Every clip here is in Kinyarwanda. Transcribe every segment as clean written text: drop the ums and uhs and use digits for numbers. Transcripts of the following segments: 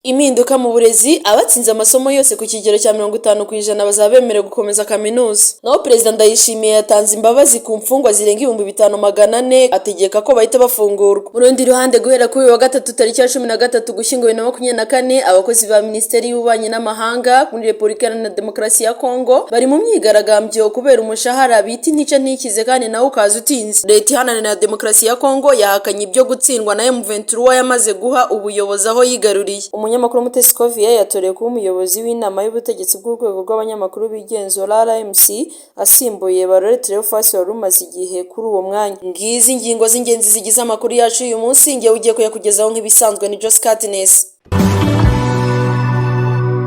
Impinduka mu burezi: abatsinze amasomo yose ku kigero cya 50% bazaba bemerewe gukomeza kaminuza. Naho Perezida Ndayishimiye yatanze imbabazi ku mfungwa zirenga 5400, ategeka ko bahita bafungurwa. Mu rundi ruhande, guhera kuri uyu wa gatatu tariki ya 13 Ugushyingo 2024, abakozi ba Minisiteri y'Ububanyi n'Amahanga muri Repubulika Iharanira Demokarasi ya Kongo bari mu myigaragambyo kubera umushahara bita intica ntikize kandi nawe ukaza utinze. Leta Iharanira Demokarasi ya Kongo yahakanye ibyo gutsindwa na M23 yamaze guha ubuyobozi aho yigaruriye. Umunyamakuru Mutesi Scovia yatorewe kuba umuyobozi w'inama y'ubutegetsi bw'urwego rw'abanyamakuru bigenzura RMC, asimbuye Barore Cleophas wari umaze igihe kuri uwo mwanya. Ngizi ingingo z'ingenzi zigize amakuru yacu uyu munsi. Ngewe ugiye kuyakugezaho nk'ibisanzwe ni Jos Katness.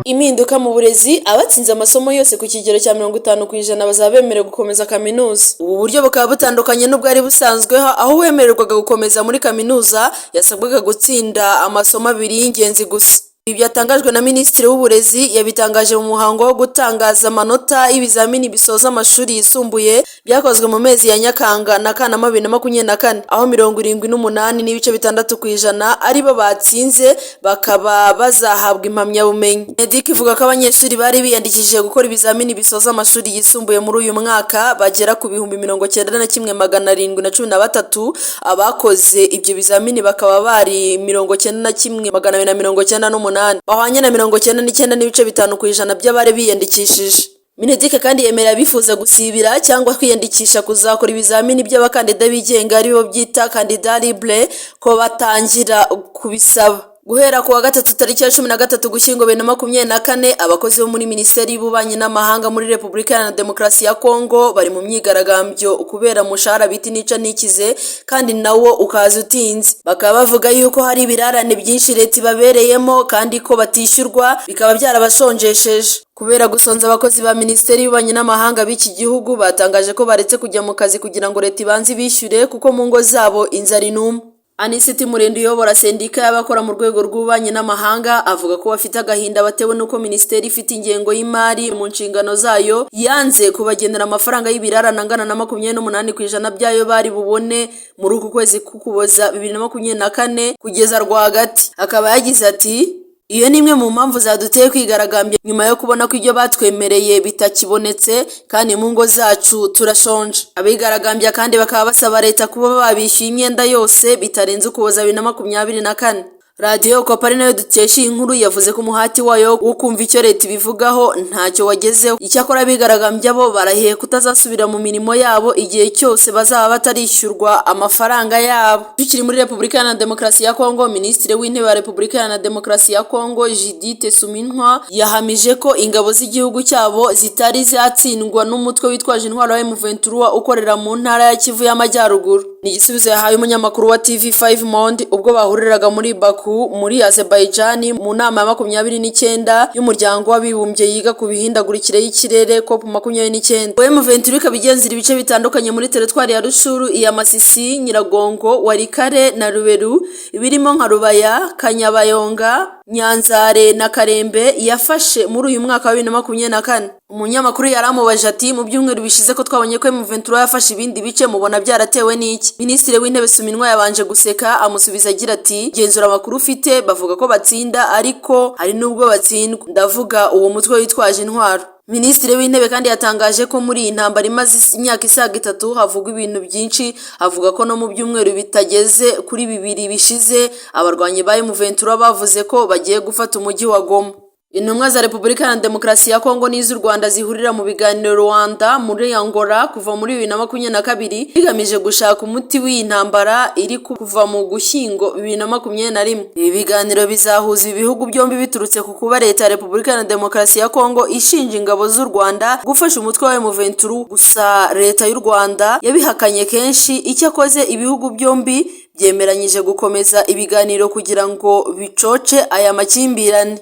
Impinduka mu burezi: abatsinze amasomo yose ku kigero cya 50% bazaba bemerewe gukomeza kaminuza. Ubu buryo bukaba butandukanye n'ubwari busanzweho, aho uwemererwaga gukomeza muri kaminuza yasabwaga gutsinda amasomo abiri y'ingenzi gusa. Ibi byatangajwe na Minisitiri w'Uburezi. Yabitangaje mu muhango wo gutangaza amanota y'ibizamini bisoza amashuri yisumbuye byakozwe mu mezi ya Nyakanga na Kanama 2024, aho 78.6% aribo batsinze, bakaba bazahabwa impamyabumenyi. MINEDUC ivuga ko abanyeshuri bari biyandikishije gukora ibizamini bisoza amashuri yisumbuye muri uyu mwaka bagera ku 91,713, abakoze ibyo bizamini bakaba bari 91,298, bahwanye na 99.5% by'abari biyandikishije. MINEDUC kandi yemerera abifuza gusibira cyangwa kwiyandikisha kuzakora ibizamini by'abakandida bigenga, aribo byita candidat libre, ko batangira kubisaba guhera ku wa gatatu tariki ya 13 Gushyingo 2024. Abakozi bo muri Minisiteri y'Ububanyi n'Amahanga muri Repubulika Iharanira Demokarasi ya Kongo bari mu myigaragambyo kubera umushahara bita intica ntikize kandi nawo ukaza utinze. Bakaba bavuga yuko hari ibirarane byinshi leta ibabereyemo kandi ko batishyurwa, bikaba byarabasonjesheje. Kubera gusonza, abakozi ba Minisiteri y'Ububanyi n'Amahanga b'iki gihugu batangaje ko baretse kujya mu kazi kugira ngo leta ibanze ibishyure, kuko mu ngo zabo inzara inuma. Anisiti Murindi uyobora sendika y'abakora mu rwego rw'ububanyi n'amahanga avuga ko bafite agahinda batewe n'uko minisiteri ifite ingengo y'imari mu nshingano zayo yanze kubagenera amafaranga y'ibirarane angana na 28% by'ayo bari bubone muri uku kwezi k'Ukuboza 2024 kugeza rwagati. Akaba yagize ati: "Iyo ni imwe mu mpamvu zaduteye kwigaragambya, nyuma yo kubona ko ibyo batwemereye bitakibonetse kandi mu ngo zacu turashonje." Abigaragambya kandi bakaba basaba leta kuba babishyuye imyenda yose bitarenze Ukuboza 2024. Radiyo Okapi, ari nayo dukesha iyi nkuru, yavuze ko umuhati wayo wo kumva icyo leta ibivugaho ntacyo wagezeho. Icyakora abigaragambya bo barahiye kutazasubira mu mirimo yabo igihe cyose bazaba batarishyurwa amafaranga yabo. Tukiri muri Repubulika Iharanira Demokarasi ya Kongo, Minisitiri w'Intebe wa Repubulika Iharanira Demokarasi ya Kongo Judith Suminwa yahamije ko ingabo z'igihugu cyabo zitari zatsindwa n'umutwe witwaje intwaro wa M23 ukorera mu ntara ya Kivu y'Amajyaruguru. Ni igisubizo yahaye umunyamakuru wa TV5 Monde ubwo bahuriraga muri Baku muri Azerbaijan mu nama ya 29 y'Umuryango w'Abibumbye yiga ku bihindagurikire y'ikirere, COP 29. M23 ikaba igenzura ibice bitandukanye muri teritwari ya Rutshuru, iya Masisi, Nyiragongo, Walikale na Lubero, birimo nka Rubaya, Kanyabayonga, Nyanzare na Karembe yafashe muri uyu mwaka wa 2024. Umunyamakuru yaramubaje ati: "Mu byumweru bishize ko twabonye ko M23 yafashe ibindi bice, mubona byaratewe n'iki?" Minisitiri w'Intebe Suminwa yabanje guseka, amusubiza agira ati: "Genzura amakuru ufite, bavuga ko batsinda ariko hari n'ubwo batsindwa, ndavuga uwo mutwe witwaje intwaro." Minisitiri w'Intebe kandi yatangaje ko muri iyi ntambara imaze imyaka isaga 3 havugwa ibintu byinshi, avuga ko no mu byumweru bitageze kuri 2 bishize abarwanyi ba M23 bavuze ko bagiye gufata umujyi wa Goma. Intumwa za Repubulika Iharanira Demokarasi ya Kongo n'iz'u Rwanda zihurira mu biganiro Luanda muri Angola kuva muri 2022, bigamije gushaka umuti w'iyi ntambara iri kuva mu Gushyingo 2021. Ibi biganiro bizahuza ibi bihugu byombi biturutse ku kuba leta ya Repubulika Iharanira Demokarasi ya Kongo ishinja ingabo z'u Rwanda gufasha umutwe wa M23, gusa leta y'u Rwanda yabihakanye kenshi. Icyakoze ibihugu byombi byemeranyije gukomeza ibiganiro kugira ngo bicoce aya makimbirane.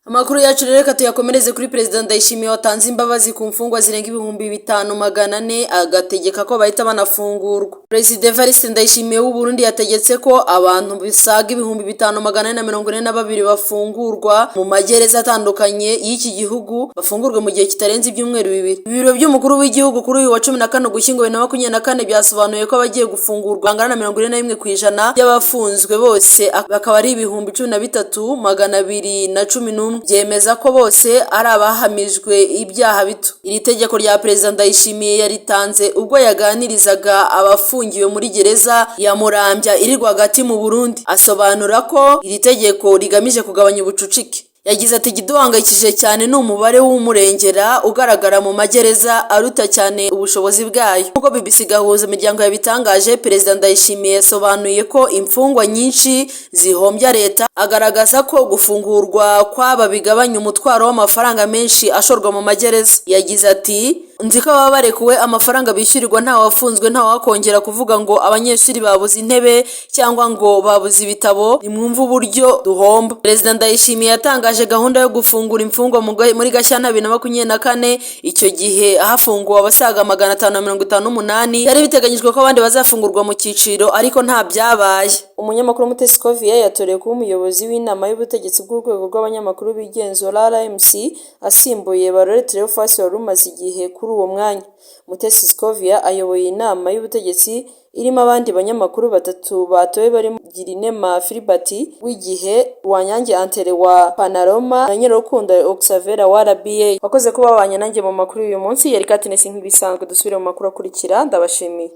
Amakuru yacu rero reka tuyakomereze kuri Perezida Ndayishimiye watanze imbabazi ku mfungwa zirenga 5400, agategeka ko bahita banafungurwa. Perezida Evariste Ndayishimiye w'u Burundi yategetse ko abantu bisaga 5442 bafungurwa mu magereza atandukanye y'iki gihugu, bafungurwe mu gihe kitarenze ibyumweru 2. Ibiro by'umukuru w'igihugu kuri uyu wa 14 Ugushyingo 2024 byasobanuye ko abagiye gufungurwa bangana na 41% by'abafunzwe bose, bakaba ari 13,211. Byemeza ko bose ari abahamijwe ibyaha bito. Iri tegeko rya Perezida Ndayishimiye yaritanze ubwo yaganirizaga abafungiwe muri gereza ya Muramvya iri rwagati mu Burundi, asobanura ko iri tegeko rigamije kugabanya ubucucike. Yagize ati: "Ikiduhangayikishije cyane ni umubare w'umurengera ugaragara mu magereza, aruta cyane ubushobozi bwayo." Nk'uko BBC Gahuza Imiryango yabitangaje, Perezida Ndayishimiye yasobanuye ko imfungwa nyinshi zihombya leta, agaragaza ko gufungurwa kw'aba bigabanya umutwaro w'amafaranga menshi ashorwa mu magereza. Yagize ati: "Nzi ko baba barekuwe amafaranga bishyurirwa nta wafunzwe, nta wakongera kuvuga ngo abanyeshuri babuze intebe cyangwa ngo babuze ibitabo. Nimwumve uburyo duhomba." Perezida Ndayishimiye yatangaje gahunda yo gufungura imfungwa muri Gashyantare 2024. Icyo gihe hafunguwe abasaga 558. Byari biteganyijwe ko abandi bazafungurwa mu cyiciro, ariko nta byabaye. Umunyamakuru Mutesi Scovia yatorewe kuba umuyobozi w'inama y'ubutegetsi bw'urwego rw'abanyamakuru bigenzura RMC, asimbuye Barore Cleophas wari umaze igihe kuri uwo mwanya. Mutesi Scovia ayoboye inama y'ubutegetsi irimo abandi banyamakuru batatu batowe, barimo Girinema Philbert w'Igihe, Wanyange Antere wa Panorama na Nyirarukundo Xavera wa RBA. Wakoze kuba wabanye nanjye mu makuru y'uyu munsi. Yari Katness nk'ibisanzwe. Dusubire mu makuru akurikira. Ndabashimiye.